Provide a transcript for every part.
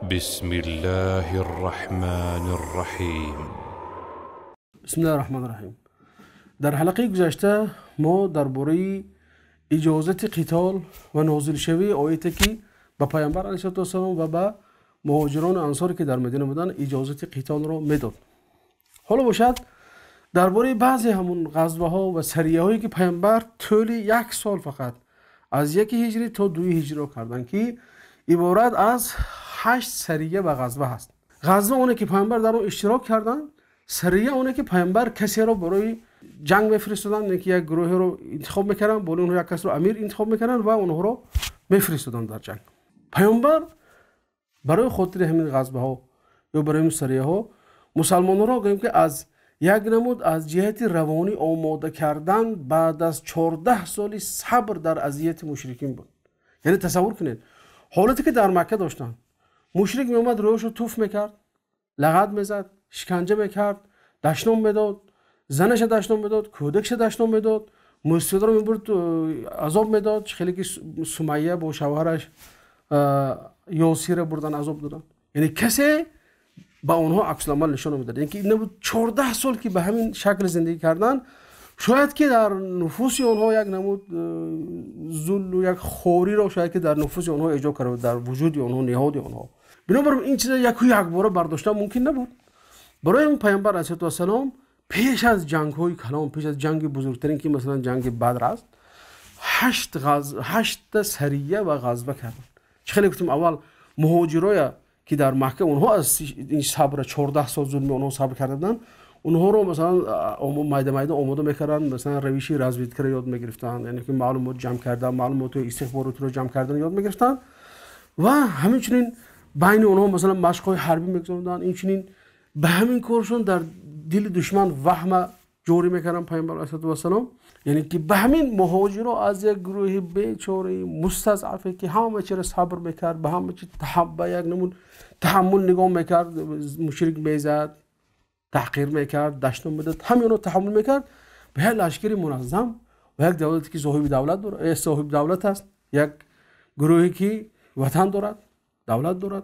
بسم الله الرحمن الرحیم. بسم الله الرحمن الرحیم. در حلقه گذشته ما درباره اجازت قتال و نازل شوی آیتی که به پیامبر علیه السلام و به مهاجران و انصاری که در مدینه بودند اجازت قتال را میداد. حالا باشد درباره بعضی همون غزوه ها و سریه هایی که پیامبر طول یک سال فقط از 1 هجری تا 2 هجری را کردن که عبارت از 8 سریه و غزوه هست. غزوه اونه که پیامبر در اون اشتراک کردن، سریه اونه که پیامبر کسی را برای جنگ میفرستادن، که یک گروه رو انتخاب میکردن، بالای اونها یک کس رو امیر انتخاب میکردن و اونها رو میفرستادن در جنگ. پیامبر برای خاطر همین غزوه ها یا برای همین سریه ها مسلمان را گویم که از یک نمود از جهت روانی آماده کردن بعد از 14 سال صبر در اذیت مشرکین بود. یعنی تصور کنید حالتی که در مکه داشتن، مشرک می اومد رویش رو توف میکرد، لغت میزد، شکنجه میکرد، دشنام میداد، زنش دشنام میداد، کودکش دشنام میداد، مستضعف رو میبرد عذاب میداد. خیلی که سمیه با شوهرش یاسیر بردن عذاب دادن. یعنی کسی با اونها عکس العمل نشون میداد. یعنی که این 14 سال که به همین شکل زندگی کردن، شاید که در نفوس اونها یک نمود ذل و یک خوری را شاید که در نفوس اونها ایجاد کرده بود، در وجود اونها، نهاد اونها. بنابراین این چیز یک باره برداشتن ممکن نبود. برای این پیامبر علیه السلام پیش از جنگ های کلام، پیش از جنگ بزرگترین که مثلا جنگ بدر است، 8 سریه و غزوه کردن. خیلی گفتیم اول مهاجرای که در مکه اونها از این صبر 14 سال ظلم اونها صبر کرده بودن، اونها رو مثلا مایده مایده آماده میکردن، مثلا روشی رزویدکر یاد میگرفتن، یعنی که معلومات جمع کردن، معلومات استخبارات رو جمع کردن یاد میگرفتن و همچنین بین اونها مثلا مشق‌های حربی میگذروندن. اینچنین به همین کارشون در دل دشمن وهم جوری میکردن پیامبر علیه السلام. یعنی که به همین مهاجرا از یک گروه بیچاره مستضعفه که همه چیز صبر میکرد، به همه چیز یک نمون تحمل نگاه میکرد، مشرک میزد، تحقیر میکرد، دشنام میداد، همین رو تحمل میکرد، به یک لشکری منظم و یک دولتی که صاحب دولت دارد، صاحب دولت است، یک گروهی که وطن دارد، دولت دارد.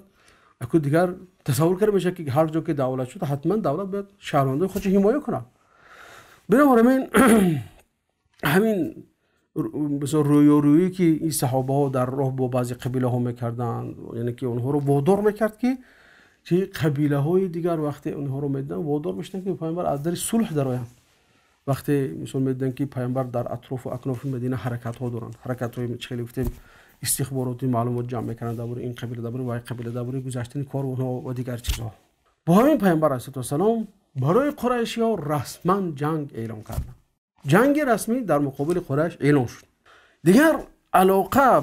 اكو دیگر تصور کرده میشه که هر جا که دولت شد حتما دولت باید شهروندای خودش حمایت کنه. بنابراین همین مثلا رویارویی که این صحابه ها در راه با بعضی قبیله ها میکردن، یعنی که اونها رو وادار میکرد که چه قبیله های دیگر وقتی اونها رو میدیدن وادار میشدن که پیامبر از در صلح درآیند. وقتی مثلا میدیدن که پیامبر در اطراف و اکناف مدینه حرکت ها دارن، حرکت های خیلی گفتیم استخباراتی معلومات جمع میکردن درباره این قبیله، درباره وای قبیله، درباره گذشتن کاروان ها و دیگر چیزها. با همین پیامبر علیه السلام برای قریشی ها رسما جنگ اعلام کردن. جنگ رسمی در مقابل قریش اعلام شد. دیگر علاقه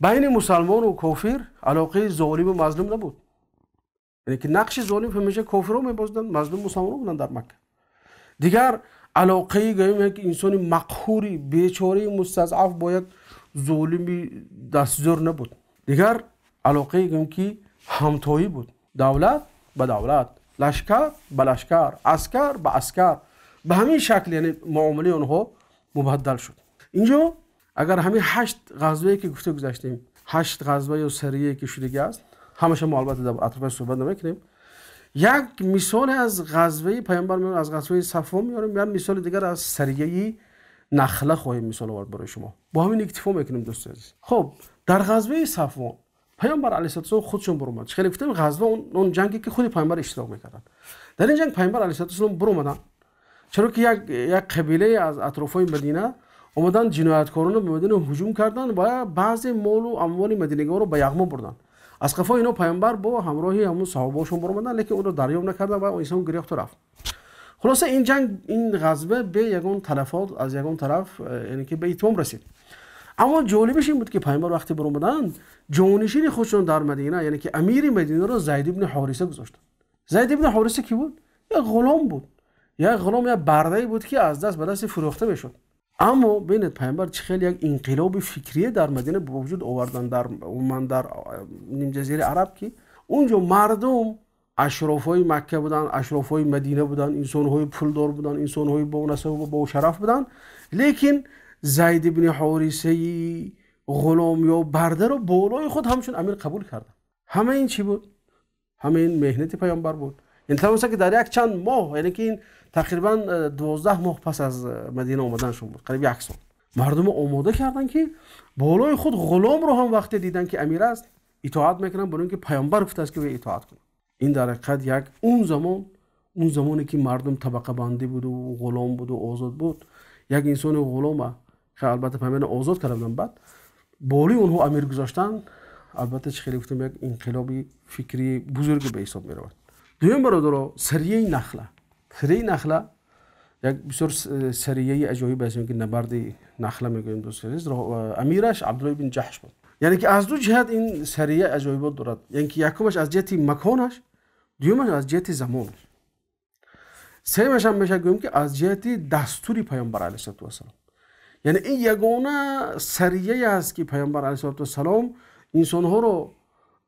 بین مسلمان و کافر علاقه ظالم و مظلوم نبود. یعنی که نقش ظالم همیشه کافرها میبازدن، مظلوم مسلمان بودن در مکه. دیگر علاقه گویم یک انسان مقهوری بیچاره مستضعف با یک ظالمی دستزور نبود. دیگر علاقه گویم که همتایی بود، دولت به دولت، لشکر به لشکر، عسکر به عسکر. به همین شکل یعنی معامله اونها مبدل شد. اینجا اگر همین 8 غزوه که گفته گذشتیم، 8 غزوه یا سریه که شده است، همش ما البته در اطراف صحبت نمی‌کنیم. یک مثال از غزوه پیامبر میاریم، از غزوه صفوان میاریم، یک مثال دیگر از سریه نخله خواهیم مثال آورد برای شما. با همین اکتفا میکنیم دوست عزیز. خب در غزوه صفوان پیامبر علیه السلام خودشون برآمد. خیلی گفتیم غزوه اون جنگی که خود پیامبر اشتراک میکردن. در این جنگ پیامبر علیه السلام برآمدن، چرا که یک قبیله از اطراف‌های مدینه اومدن جنایتکاران به مدینه هجوم کردن و بعضی مال و اموال مدینگان رو به یغما بردن. از قفای اینا پیامبر با همراهی همون صحابه‌شون برآمدن، لیکن اون رو دریافت نکردن و انسان گریخت و رفت. خلاصه این جنگ، این غزوه به یگان تلفات از یگان طرف یعنی که به اتمام رسید. اما جالبش این بود که پیامبر وقتی برآمدن جانشین خودشون در مدینه، یعنی که امیر مدینه رو زید ابن حارثه گذاشتن. زید ابن حارثه کی بود؟ یک غلام بود، یک غلام یا برده بود که از دست به دست فروخته میشد. اما ببینید پیامبر چه خیلی یک انقلاب فکری در مدینه به وجود آوردن، در عمان، در نیم جزیره عرب، که اونجا مردم اشرافای مکه بودن، اشرافای مدینه بودن، انسان‌های پولدار بودن، انسان‌های با نسب و با شرف بودن، لیکن زید ابن حارثه ғулом ё бардаро болои худ ҳамчун амир қабул карданд. Ҳама ин чӣ буд? Ҳама ин меҳнати паёмбар буд. Ин тавонста ки дар як чанд моҳ, яъне ки ин тақрибан 12 моҳ пас аз Мадина омаданашон буд, қариб як сол, мардумро омода карданд ки болои худ ғуломро ҳам вақте диданд ки амир аст итоат мекунанд, барои инки паёмбар гуфтааст ки вай итоат кунанд. Ин дар ҳақиқат як он замон, он замоне ки мардум табақабандӣ буд ва ғулом буд ва озод буд, як инсони ғулома ки албатта паёмбарро озод карда буданд, баъд болои онҳо амир гузоштанд, албатта чӣ хеле гуфтем як инқилоби фикрии бузурге ба ҳисоб меравад. Дуюм бародаро, сарияи Нахла. Сарияи Нахла як бисёр сарияи аҷоиб аст, ки набарди Нахла мегӯем дӯст азиз. Амираш Абдуллоҳ ибн Ҷаҳш буд. Яъне ки аз ду ҷиҳат ин сария аҷоибот дорад. Яъне ки якумаш аз ҷиҳати маконаш, дуюмаш аз ҷиҳати замонаш. Сеюмаш ҳам мешавад гӯем ки аз ҷиҳати дастури паёмбар алайҳиссалоту вассалом. Яъне ин ягона сарияе аст ки паёмбар алайҳиссалоту вассалом инсонҳоро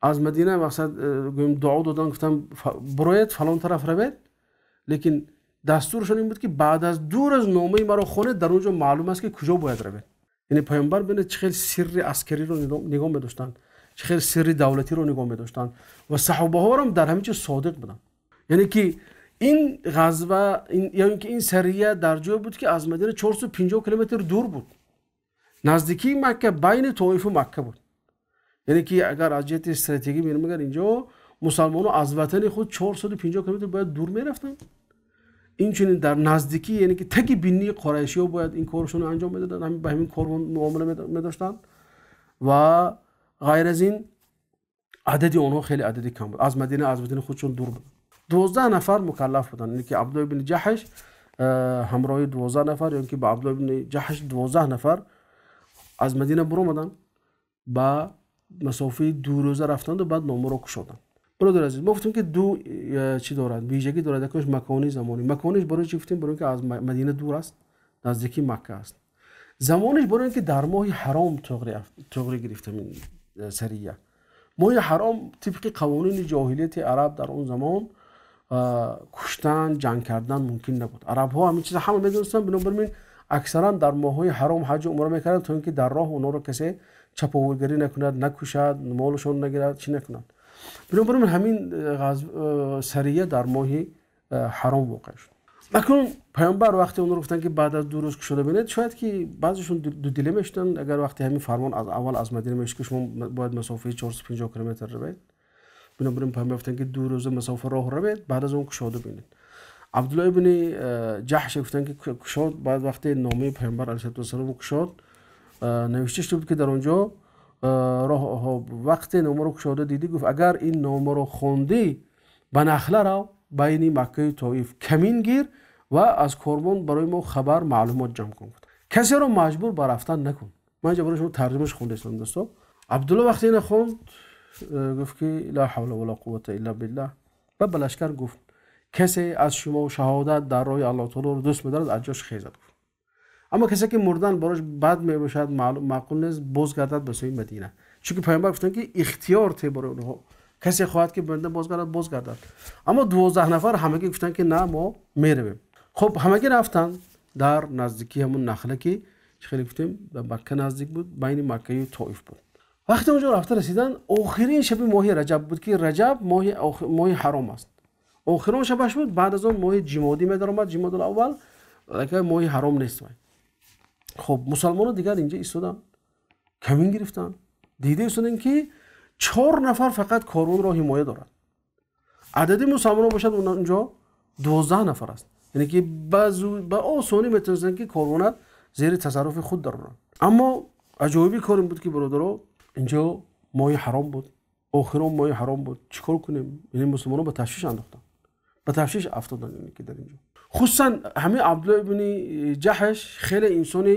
аз Мадина мақсад гӯем дуо додан, гуфтан бироед фалон тараф равед, лекин дастурашон ин буд ки баъд аз 2 рӯз номаи маро хонед, дар он ҷо маълум аст ки куҷо бояд равед. Яъне паёмбар бинед чӣ хел сирри аскариро нигоҳ медоштанд, чӣ хел сирри давлатиро нигоҳ медоштанд ва саҳобаҳоро ҳам дар ҳамин чиз содиқ буданд. Яъне ки ин ғазва, ё ин ки ин сария дар ҷое буд ки аз Мадина 450 километр дур буд, наздикии Макка, байни Тоиф ва Макка буд. Яъне ки агар аз ҷиҳати стратегӣ мебинем, агар инҷо мусалмонҳо аз ватани худ 450 километр бояд дур мерафтанд, инчунин дар наздикӣ, яъне ки таги бинии қурайшиҳо бояд ин коршонро анҷом медоданд, ба ҳамин корвон муомила медоштанд ва ғайр аз ин адади онҳо хеле адади кам буд, аз Мадина, аз ватани худшон дур буданд. 12 нафар мукаллаф буданд, яъне ки Абдуллоҳ ибн Ҷаҳш ҳамроҳи 12 нафар, ё ки ба Абдуллоҳ ибн Ҷаҳш 12 нафар аз Мадина баромаданд, ба масофаи 2 рӯза рафтанд ва баъд номаро кушоданд. Бародар азиз, мо гуфтем ки ду чӣ дорад, вижагӣ дорад, якаш маконӣ, замонӣ. Макониш барои чӣ гуфтем? Барои инки аз Мадина дур аст, наздикии Макка аст. Замониш барои инки дар моҳи ҳаром туғри гирифта ин сария. Моҳи ҳаром тибқи қавонини ҷоҳилияти араб дар он замон куштан, ҷанг кардан мумкин набуд. Арабҳо ҳамин чизро ҳама медонистанд, бинобар ин аксаран дар моҳҳои ҳаром ҳаҷу умра мекарданд, то инки дар роҳ онҳоро касе чаповаргарӣ накунад, накушад, молашон нагирад, чӣ накунад. Бинобар ин ҳамин сария дар моҳи ҳаром воқеъ шуд. Акнун паёмбар вақте онҳоро гуфтанд ки баъд аз 2 рӯз кушода бинед, шояд ки баъзешон дудила мешуданд. Агар вақте ҳамин фармон аз аввал аз Мадина мешуд ки шумо бояд масофаи 450 километр равед, бинобар ин паёмбар гуфтанд ки 2 рӯза масофа роҳ равед, баъд аз он кушода бинед. Абдуллоҳ ибни Ҷаҳш гуфтанд ки кушод, баъд вақте номаи паёмбар алайҳиссалоту вассалом кушод, навишта шуда буд ки дар он ҷо вақте номаро кушода дидӣ, гуфт агар ин номаро хондӣ ба Нахла рав, байни Маккаю Тоиф камин гир ва аз корвон барои мо хабар, маълумот ҷамъ кун. Касеро маҷбур ба рафтан накун. Ман инҷа барои шумо тарҷумааш хонда истодам дӯсто. Абдуллоҳ вақте ина хонд, гуфт ки ла ҳавла вала қуввата илла биллаҳ. Ва ба лашкар гуфт касе аз шумо шаҳодат дар роҳи Аллоҳ таолоро дӯст медорад, аз ҷош хезад. Гуфт аммо касе ки мурдан барош бад мебошад, маъқул нест, бозгардад ба сӯи Мадина. Чунки паёмбар гуфтанд ки ихтиёр те барои онҳо, касе хоҳад ки банда бозгардад, бозгардад. Аммо 12 нафар ҳамагӣ гуфтанд ки на, мо меравем. Хуб, ҳамагӣ рафтанд дар наздикии ҳамон Нахла ки чӣ хеле гуфтем ба Макка наздик буд, байни Маккаю Тоиф буд. Вақте онҷо рафта расиданд, охирин шаби моҳи Раҷаб буд ки Раҷаб моҳи ҳаром аст. Охирон шабаш буд, баъд аз он моҳи ҷимодӣ медаромад, ҷимодул аввал, лекин моҳи ҳаром нест. Хуб, мусалмонҳо дигар инҷа истоданд, камин гирифтанд, дида истоданд ки 4 нафар фақат корвонро ҳимоя дорад. Адади мусалмонҳо бошад онҷо 12 нафар аст. Яъне ки ба осонӣ метавонистанд ки корвона зери тасарруфи худ дароранд. Аммо аҷоиби кор ин буд ки бародаро, инҷо моҳи ҳаром буд, охирон моҳи ҳаром буд. Чӣ кор кунем? Яъне мусалмонҳо ба ташвиш андохтанд, ба ташвиш афтоданд. Яъне ки дар инҷо хусусан ҳамин Абдуллоҳ ибни Ҷаҳш хеле инсони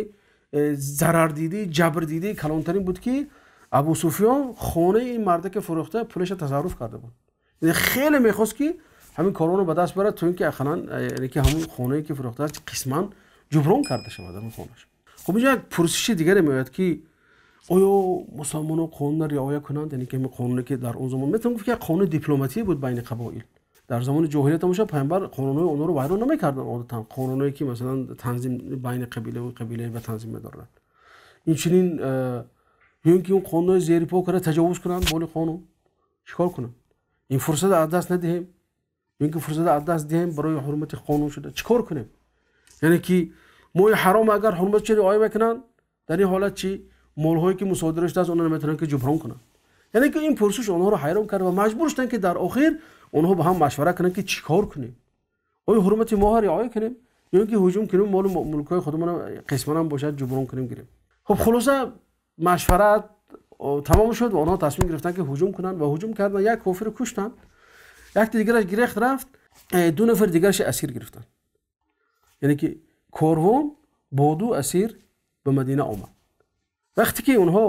зарардидӣ, ҷабрдидии калонтарин буд ки Абу Суфён хонаи ин мардаке фурӯхта пулашро тасарруф карда буд. Яъне хеле мехост ки ҳамин корвонро ба даст барад, то ин ки ақаллан яъне ки ҳамон хонае ки фурӯхтааст қисман ҷуброн карда шавад ҳамон хонаш. Хуб, инҷо як пурсиши дигаре меояд ки оё мусалмонҳо қонунро риоя кунанд? Яъне ки ҳамин қонуне ки дар он замон метавон гуфт ки як қонуни дипломатӣ буд байни қабоил. Дар замони ҷоҳилият ҳам бошад паёмбар қонунҳои онҳоро вайрон намекарданд одатан, қонунҳое ки масалан танзим байни қабилаву қабилае ба танзим медоранд. Инчунин Ё ин ки он қонунҳои зери по карда таҷовуз кунанд боли қонун? Чикор кунанд? Ин фурсат аз даст надиҳем, ё ин ки фурсат аз даст диҳем барои ҳурмати қонун шуда чикор кунем? Яъне ки моҳи ҳаром агар ҳурматшо риоя мекунанд, дар ин ҳолат чӣ молҳое ки мусодира шудааст, онҳоро наметавонанд ки ҷуброн кунанд. Яъне ки ин пурсиш онҳоро ҳайрон кард ва маҷбур шуданд ки дар охир онҳо ба ҳам машвара кунанд ки чикор кунем? Оё ҳурмати моҳро риоя кунем ё ин ки ҳуҷум кунем, молу мулкҳои худамонро қисман ҳам бошад ҷуброн кунем, гирем? Хуб, хулоса машварат тамом шуд ва онҳо тасмим гирифтанд ки ҳуҷум кунанд ва ҳуҷум карданд. Як кофирро куштанд, як дигараш гирехт рафт, ду нафар дигараш асир гирифтанд. Яъне ки корвон бо ду асир ба Мадина омад. Вақте ки онҳо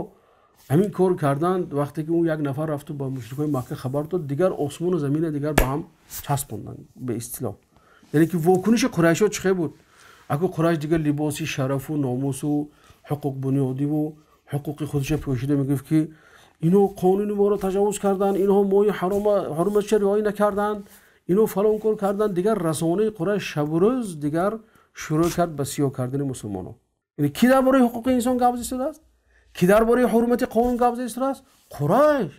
ҳамин кор карданд, вақте ки он як нафар рафт ба мушрикони Макка хабар дод, дигар осмону замина дигар ба ҳам часпонданд ба истилоҳ. Яъне ки вокуниши қурайшиҳо чӣ буд? Аку Қурайш дигар либоси шарафу номусу ҳуқуқбунёдиву ҳуқуқи худашро пӯшида мегуфт ки инҳо қонуни моро таҷовуз карданд, инҳо моҳи ҳурматша риоя накарданд, инҳо фалон кор карданд. Дигар расонаи Қурайш шабу рӯз дигар шурӯъ кард ба сиёҳ кардани мусулмонон. Яъне ки дар бораи ҳуқуқи инсон гап зада истодааст? Ки дар бораи ҳурмати қонун гап зада истодааст? Қурайш.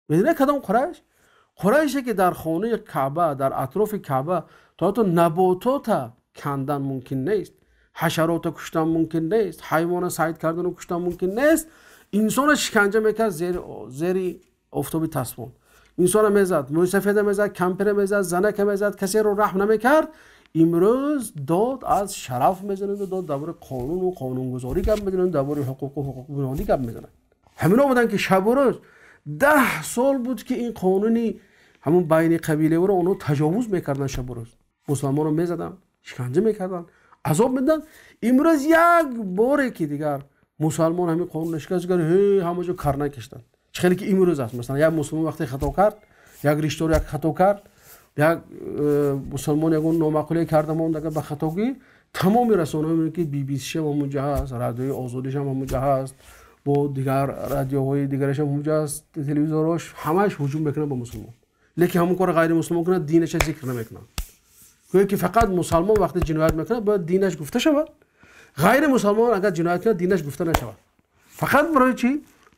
Медонед кадом Қурайш? Қурайше ки дар хонаи Каъба, дар атрофи Каъба то ҳатто наботота кандан мумкин нест, ҳашарота куштан мумкин нест, ҳайвона сайд кардану куштан мумкин нест, инсона шиканҷа мекард зери офтоби тасмон. Инсона мезад, мӯйсафеда мезад, кампира мезад, занака мезад, касеро раҳм намекард. Имрӯз дод аз шараф мезананд, дод дар бораи қонуну қонунгузорӣ гап мезананд, дар бораи ҳуқуқу ҳуқуқбунёдӣ гап мезананд. Ҳамино буданд ки шабу рӯз 10 сол буд ки ин қонуни ҳамун байни қабиларо онҳо таҷовуз мекарданд. Шабу рӯз мусулмонро мезаданд, шиканҷа мекарданд, азоб медоданд. Имрӯз як боре ки дигар мусулмон ҳамин қонунро шикаст, дигар ҳама ҷо карнай кашиданд. Чӣ хеле ки имрӯз аст, масалан як мусулмон вақте хато кард, як риштор як хато кард, як мусулмон ягон номаъқулие карда монд, агар ба хатогӣ, тамоми расонаҳо мебинед ки BBC ҳам ҳамонҷо ҳаст, радиои Озодиш ҳам ҳамонҷо ҳаст, бо дигар радиоҳои дигараш ҳам ҳамонҷо ҳаст, телевизорҳош ҳамааш ҳуҷум мекунанд ба мусулмон. Лекин ҳамон кори ғайримусулмон кунад, динаша зикр намекунанд. Гӯё ки фақат мусалмон вақте ҷиноят мекунад бояд динаш гуфта шавад, ғайримусалмон агар ҷиноят кунад динаш гуфта нашавад. Фақат барои чӣ?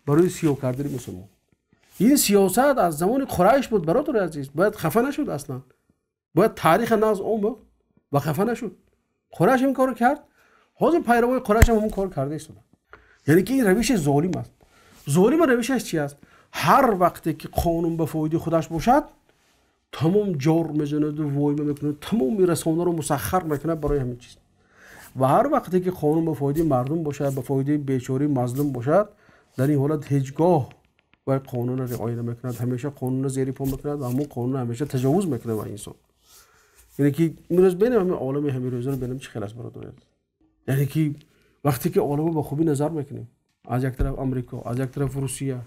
Барои сиёҳ кардани мусулмон. Ин сиёсат аз замони Қурайш буд, бародари азиз, бояд хафа нашуд аслан. Бояд тариха нағз омӯхт ва хафа нашуд. Қурайш ин корро кард, ҳозир пайравои Қурайш ҳам ҳамон кор карда истоданд. Яъне ки ин равиши золим аст. Золима равишаш чи аст? Ҳар вақте ки қонун ба фоидаи худаш бошад, тамом ҷор мезанаду войма мекунад, тамоми расонаро мусаххар мекунад барои ҳамин чиз. Ва ҳар вақте ки қонун ба фоидаи мардум бошад, ба фоидаи бечораи мазлум бошад, дар ин ҳолат ҳеҷ гоҳ вай қонунро риоя намекунад, ҳамеша қонунро зери по мекунад ва ҳамон қонунро ҳамеша таҷовуз мекунад ба инсон. Яъне ки имрӯз бинем ҳамин олами ҳамин рӯзаро бинем чӣ хел аст, бародари азиз. Яъне ки вақте ки оламро ба хубӣ назар мекунем, аз як тараф Амрико, аз як тараф Русия,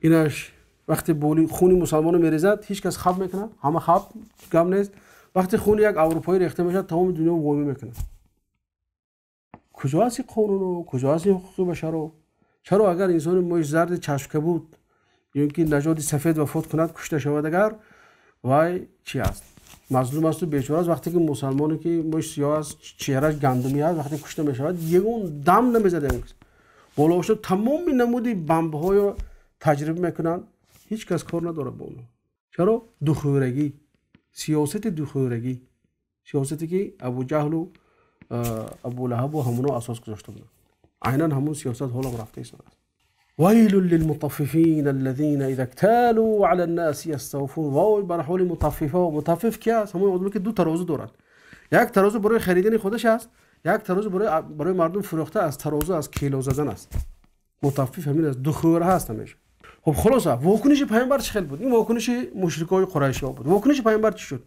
инаш вақте боли хуни мусалмонро мерезад, ҳеҷ кас хаб мекунад, ҳама хаб, гап нест. Вақте хуни як аврупоӣ рехта мешавад, тамоми дунё войма мекунад. Куҷо аст ин қонуну, куҷо аст ин ҳуқуқи башаро? Чаро агар инсони мӯи зарди чашмкабуд ё ин ки нажоди сафед вафот кунад, кушта шавад, агар вай чи аст? Мазлум асту бечора аст. Вақте ки мусалмоне ки мӯи сиёҳ аст, чеҳраш гандумӣ аст, вақте кушта мешавад, ягон дам намезад ягон кас. Боло шуд тамоми намуди бамбҳоё таҷриба мекунанд, ҳеҷ кас кор надорад бо онҳо. Чаро? Духӯрагӣ, сиёсати духӯрагӣ, сиёсате ки Абуҷаҳлу Абулаҳабу ҳамоно асос гузошта буданд. Айнан ҳамон сиёсат ҳоло рафта истодааст. ويل للمطففين الذين اذا اكتالوا على الناس يستوفون. وای بر حال مطففا. مطفف کی است؟ همون آدمی که دو ترازو دارد. یک ترازو برای خریدن خودش است، یک ترازو برای مردم فروخته است. ترازو از کیلو زدن است. مطفف همین است، دخوره هست همیشه. خب خلاصه واکنش پیامبر چه خیلی بود؟ این واکنش مشرکای قریشی ها بود. واکنش پیامبر چی شد؟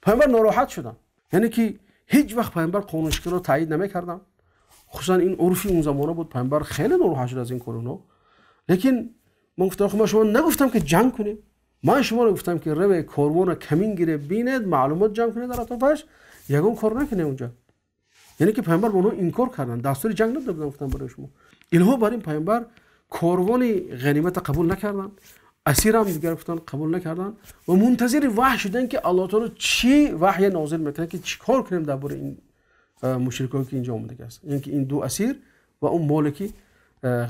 پیامبر ناراحت شدن. یعنی که هیچ وقت پیامبر قانونشکنی رو تایید نمی‌کردن. خصوصا این عرفی اون زمانه بود. پیامبر خیلی ناراحت شد از این کار اونا. لیکن من گفتم من شما نگفتم که جنگ کنیم، من شما رو گفتم که روی کاروان کمین گیره، بینید، معلومات جمع کنید در اطرافش، یگان کار نکنه اونجا. یعنی که پیامبر به اونها انکار کردن، دستور جنگ نداده بودن، گفتم برای شما. اینها بر این پیامبر کاروان غنیمت قبول نکردن، اسیر هم دیگر گفتن قبول نکردن و منتظر وحی شدن که الله تعالی چی وحی نازل میکنه که چیکار کنیم درباره این مشرکان که اینجا آمده است. یعنی که این دو اسیر و اون مالکی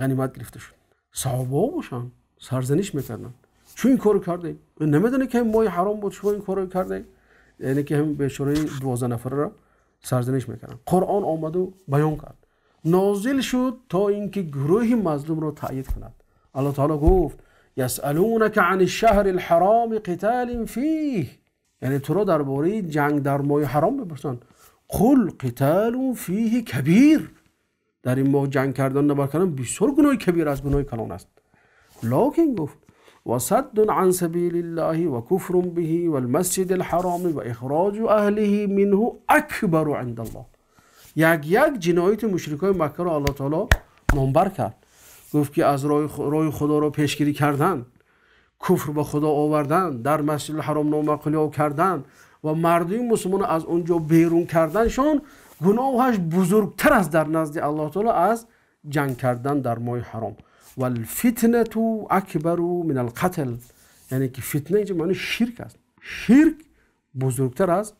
ғанимат гирифта шуд. Саҳобаҳо бошанд сарзаниш мекарданд, чун ин корро кардед, намедонед ки моҳи ҳаром буд, шумо ин корро кардед. Яъне ки ҳам бечораи 12 нафарро сарзаниш мекарданд. Қуръон омаду баён кард, нозил шуд то инки гурӯҳи мазлумро таъйид кунад. Аллоҳ таъоло гуфт: ясалунака ани шаҳри лҳароми қиталин фих, яъне туро дар бораи ҷанг дар моҳи ҳаром мепурсанд. Қул қиталун фиҳи кабир, дар ин моҳ ҷанг кардан, набард кардан бисёр гуноҳи кабир аст, гуноҳи калон аст. Локин гуфт: وصد عن سبيل الله وكفر به والمسجد الحرام وإخراج أهله منه أكبر عند الله. یک جنایت مشرکای مکه را الله تعالی نامبر کرد. گفت که از راه خدا را پیشگیری کردن، کفر به خدا آوردن، در مسجد الحرام نامعقولی کردن و مردم مسلمان از اونجا بیرون کردنشون گناهش بزرگتر است در نزد الله تعالی از جنگ کردن در ماه حرام. والفتنه اکبر من القتل، یعنی که فتنه اینجا معنی شرک است. شرک بزرگتر از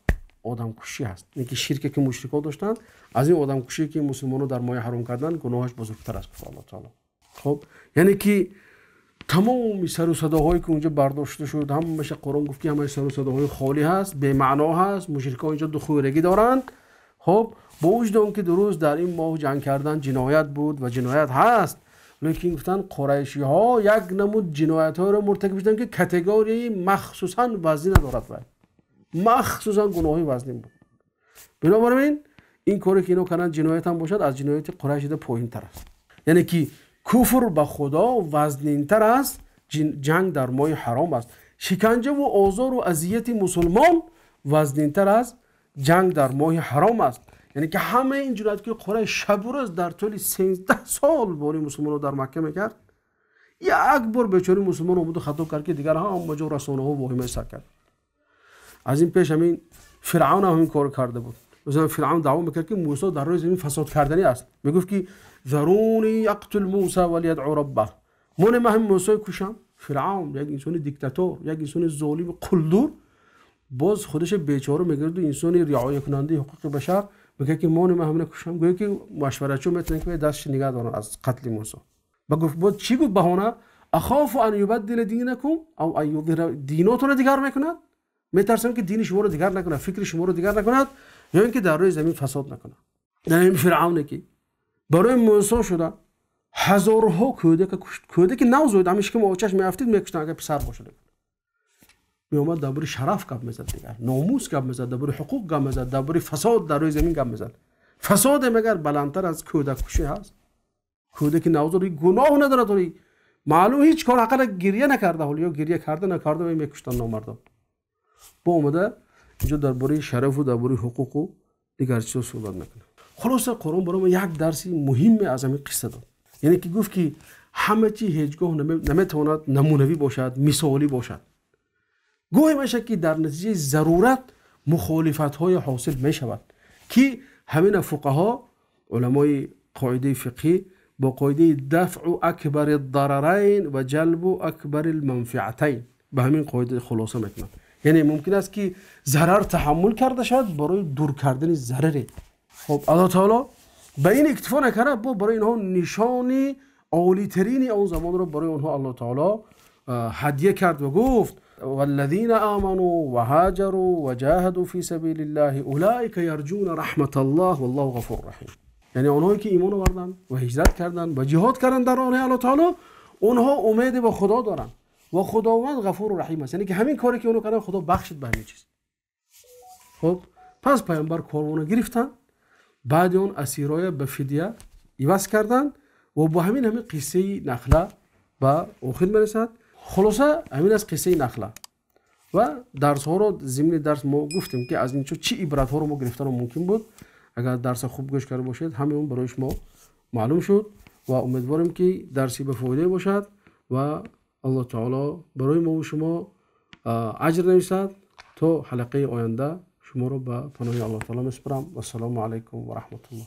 آدمکشی است. یعنی که شرکی که مشرکان داشتند از این آدمکشی که مسلمانان در ماه حرام کردن گناهش بزرگتر است، گفت الله تعالی. خب یعنی که تمام سر و صداهایی که اونجا برداشته شد همش قرآن گفت که همه سر و صداهای خالی هست، بی معنا هست، مشرکان اینجا دخورگی دارند. خب با وجود اون که درست در این ماه جنگ کردن جنایت بود و جنایت هست، لیکن گفتن قریشی ها یک نمود جنایت ها رو مرتکب شدن که کاتگوری مخصوصا وزنی ندارد، مخصوصا گناهی وزنی بود. بنابراین این کاری که اینا کردن جنایت هم باشد از جنایت قریش ده پایین تر است. یعنی که کفر به خدا وزنین تر است، جنگ در ماه حرام است. شکنجه و آزار و اذیت مسلمان وزنین تر از جنگ در ماه حرام است. یعنی که همه این جنایت که قریش شب و روز در طول 13 سال باری مسلمان رو در مکه میکرد، یک بار بیچاره مسلمان آمد و خطا کرد که دیگر هم جا رسانه ها واهمه سر کرد. از این پیش همین فرعون هم همین کار کرده بود. مثلا فرعون دعوا میکرد که موسی در روی زمین فساد کردنی است. میگفت که ذرونی اقتل موسی ولیدعو ربه، من هم موسی کشم. فرعون یک انسان دیکتاتور، یک انسان ظالم قلدر، باز خودش بیچاره میگرد و انسان رعایت کننده حقوق بشر میگه که من همینه کشم. گویا که مشورتچو میتونن که دستش نگه دارن از قتل موسی. با گفت بود چی گفت بهانه؟ اخاف ان یبدل دینکم او ان یظهر، دیناتون رو دیگر میکند، میترسم که دین شما رو دیگر نکنه، فکر شما رو دیگر نکند، یا اینکه در روی زمین فساد نکنه. یعنی این فرعون که برای موسی شده هزارها کودک کشت، کودک نوزاد همیشه که موچش میافتید میکشتن اگه پسر باشه. میومد درباره شرف گپ میزد، دیگر ناموس گپ میزد، درباره حقوق گپ میزد، درباره فساد در روی زمین گپ میزد. فساد مگر بلندتر از کودک کشی هست؟ کودک نوزاد گناه نداره، توی معلوم هیچ کار حق گریه نکرده، حالا یا گریه کرده نکرده میکشتن نامردا. با اومده اینجا درباره شرف و درباره حقوق و دیگر چیزا صحبت میکنه. خلاصه قرآن برای ما یک درسی مهم از همین قصه داد. یعنی که گفت که همه چی هیچگاه نمیتواند نمونوی باشد، مثالی باشد. گاهی میشه که در نتیجه ضرورت مخالفت های حاصل میشود که همین فقها علمای قاعده فقهی با قاعده دفع اکبر الضررین و جلب اکبر المنفعتین به همین قاعده خلاصه میکنند. یعنی ممکن است که ضرر تحمل کرده شود برای دور کردن ضرر. خب الله تعالی به این اکتفا نکرد، با برای اینها نشانی عالی ترین آن زمان را برای آنها الله تعالی هدیه کرد و گفت والذین آمنوا وهاجروا وجاهدوا في سبیل الله اولئک یرجون رحمت الله والله غفور رحیم. یعنی آنهایی که ایمان آوردند و هجرت کردند و جهاد کردند در راه الله تعالی، اونها امید به خدا دارند و خداوند غفور و رحیم است. یعنی که همین کاری که اونها کردن خدا بخشید به همین چیز. خب پس پیامبر کاروان گرفتن، بعد اون اسیرای به فدیه عوض کردن و با همین قصه نخله به آخر میرسد. خلاصه همین از قصه نخله و درس ها رو ضمن درس ما گفتیم که از اینجا چی عبرت ها رو ما گرفتن ممکن بود. اگر درس خوب گوش کرده باشید همه اون برای شما معلوم شد و امیدواریم که درسی به فایده باشد و الله تعالی برای ما و شما اجر نویسد. تا حلقه آینده شما رو به پناه الله تعالی میسپارم. و السلام علیکم و رحمت الله.